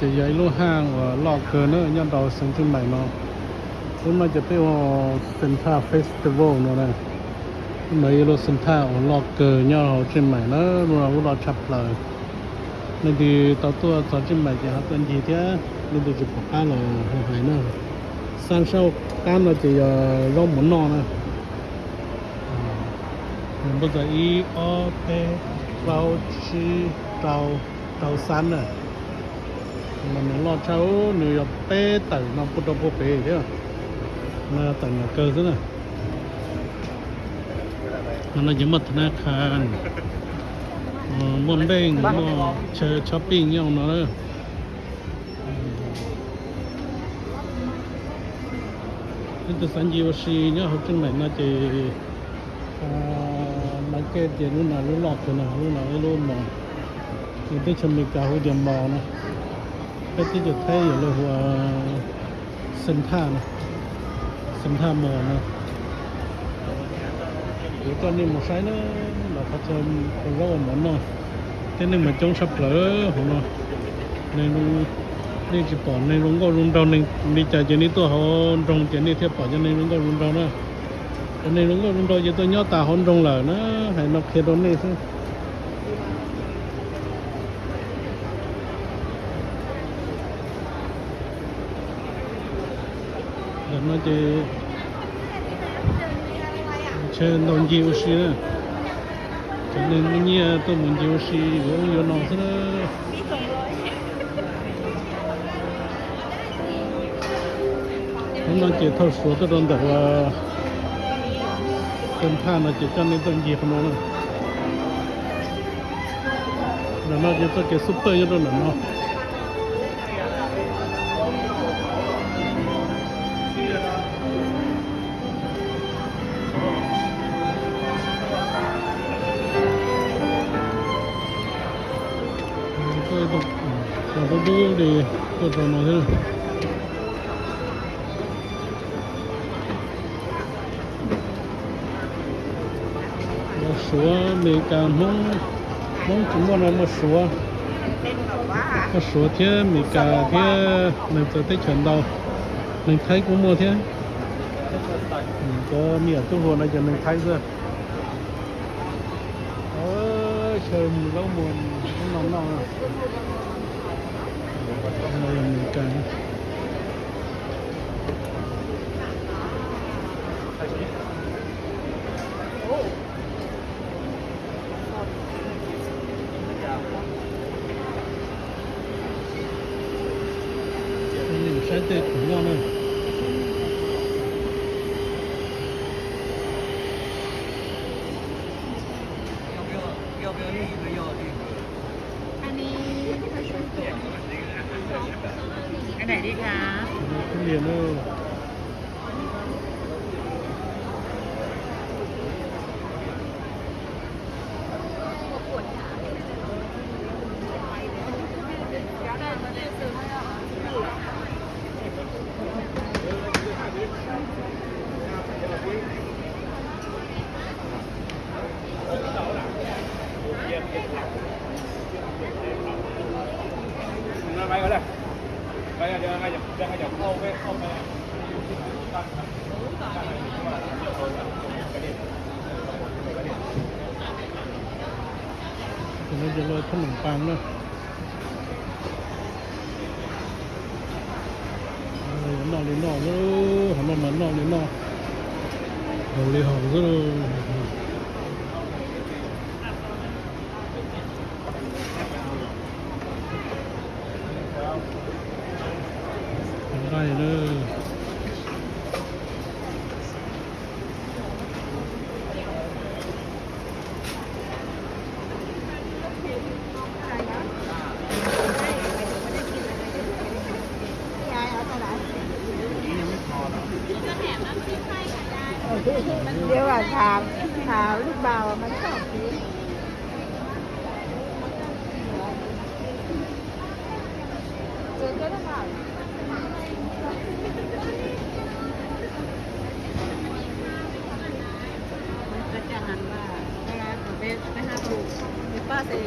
Ces yog ib lub haj uas loj kawg na nyob rau xeev Tsheej Maim no. Lub no ces peb hu Santa Festival no na. Lub no yog lub Santa uas loj kawg nyob hauv Tsheej Maim na, lub no lub loj tshaj plaws. Leej twg tau tuaj txog Tsheej Maim ces ho tuaj ncig thiab, leej twg tsis pom qab los ho hais na. Xab sab qab no ces yog zaub mov noj na. Npawb txog ib ob peb plaub tsib rau, rau xab na. Mas nws loj tshaj, nws yog peb tawm no puag rau puag pem thiab. No tawm ntawm kawg xwb na. No ces muaj thab nab qhas, muaj npeej, muaj chaw chopping nyob no. Leej twg xav ncig ua si nyob hauv Tsheej Maim no ces market ces lub no lub loj kawg no, lub no ib lub mos. Nws teb chaws Amelikas hu tias mos na. Peb teb chaws Thaib yog lawv hu ua Central na, Central Mall na. Kuv coj nej mus saib na, los qhov chaw zaub mov noj, tib neeg mas coob tshaj plaws hauv no. Nej tsis pom neeg zoo nkauj zoo nraug li cas ces nej tuaj hauv nroog ces nej thiaj pom cov neeg zoo nkauj zoo nraug na. Cov neeg zoo nkauj zoo nraug ces tuaj nyob tas hauv nroog lawm na, hais no qhia rau nej xwb. Ntawm no ces ntshe ntaus ncig ua si na. Cov neeg muaj nyiaj tuaj mus ncig ua si yuav ub yuav no xwb na. Hnub no ces thauj Suav tuaj rau ntawm uas Central no ces coj nej tuaj ncig qhov no na. Ntawm no ces txoj kev super nyob rau ntawm no. Dub dub li tuaj rau no thiab. Suav, Amelikas, Hmoob, Hmoob tsis muaj no muaj Suav, muaj Suav thiab Amelikas thiab neeg txawv teb chaws ntau, neeg Thaib kuj muaj thiab. Cov me nyuam tub hluas no ces neeg Thaib xwb. Chaw mus zaub mus no noj. Amelikas. Saib tej khoom noj na. Cái này đi hả? Khốc liệt luôn. Ces no ces lawv thab num pas na. Noj li noj xwb, hauv no mas noj li noj, haus li haus xwb. Nqaij na. Nếu mà thả, thả lít bào mà nó không khí. Rồi cái đó là Chắc chắn là cái, cái, cái hát tụ, cái ba thì.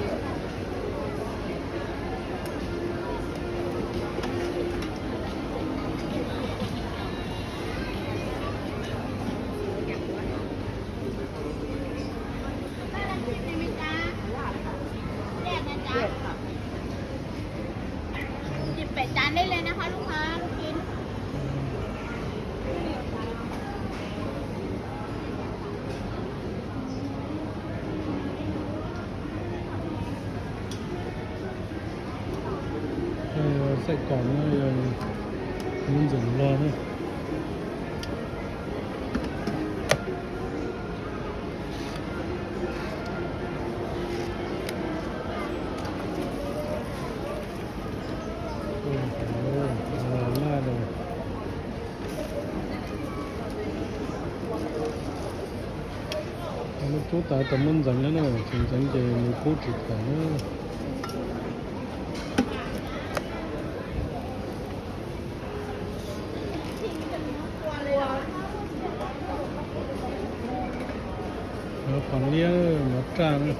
Chán đây lên nè, hai lúm hả? Lúm chín. Xaij kom no yog lub ntxeem loj na. Laj los, lub pub tas rau muab ntxeev na, tsis ntxeev ces nws pub tsis tawm na. Qos liab mov raj na.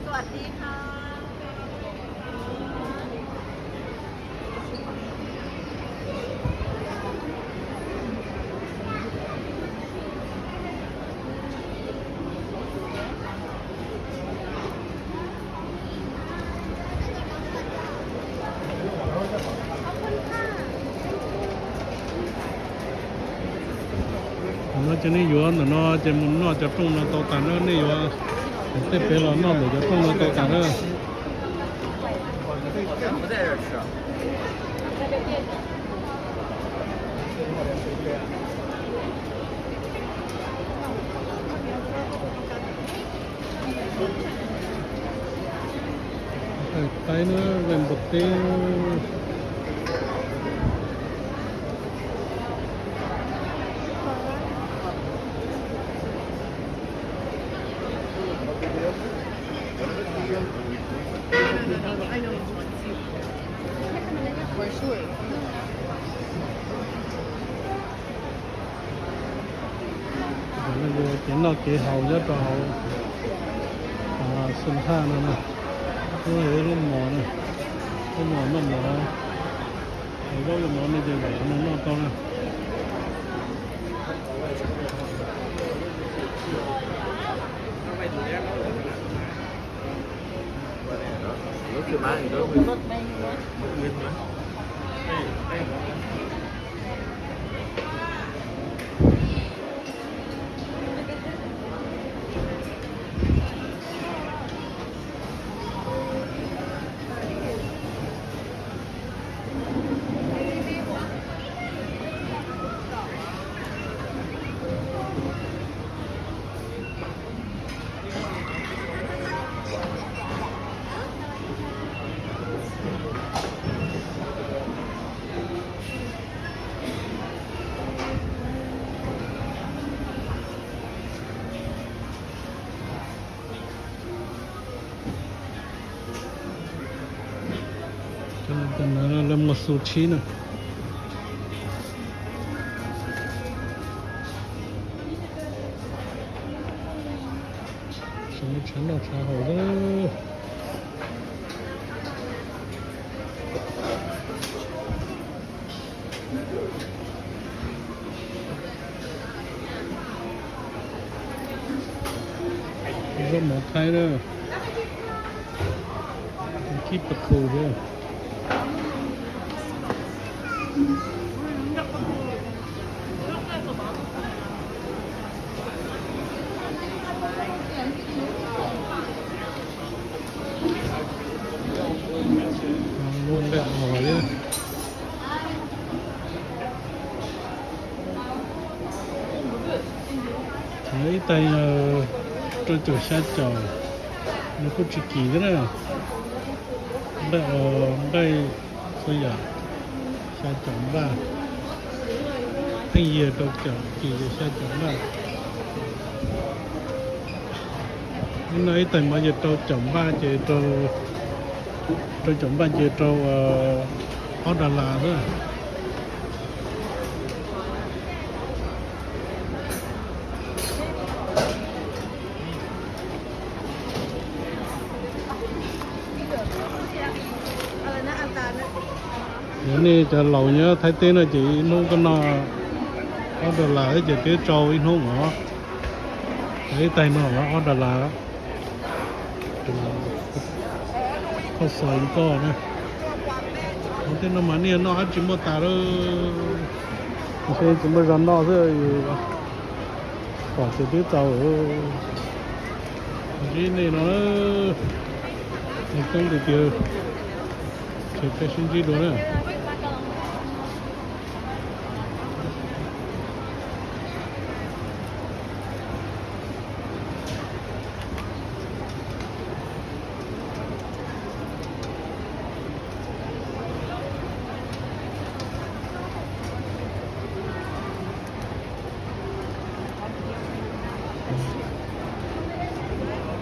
สวัสดีค่ะ No ces nej yuav ntawm no ces mus noj cov rooj no tau tas na, nej yuav tej pem los noj ntawm cov rooj no tau tas na. Taib na, nqaij npua teb. Kev noj kev haus nyob rau hauv xoo thaj no na. Lub, lub mos na, lub mos noj mov, zaub yuav mov no ces zaum no noj tau na. Lawv muaj xu tshib na. Tshav noj tshav haus lawm. Zaub mov thaib na, kib pas khu thiab. Lub nqaij os thiab. Ib tais rau caum xya caum, nws kuj tsis kim thiab na. Nqaij os, nqaij xwb yom, xya caum npaj. Pheej yig rau caum, kim yog xya caum npaj. Ib no ib tais mov ces rau caum npaj ces rau, rau caum npaj ces rau ob das las xwb. Yog nej cov laus nyob Thaib teb no ces ib hnub koj noj Ob dollar ces twb tsau ib hnub os. Ib taig no ob dollar. Hoj xos li koj na. Tej no mas nej noj dab tsi muaj tas lawm. Ntshe tsis muaj zog noj xwb, pom ces twb txaus. Ntsib nej no, nej coob tiag tiag. Ces peb sib ntsib dua na.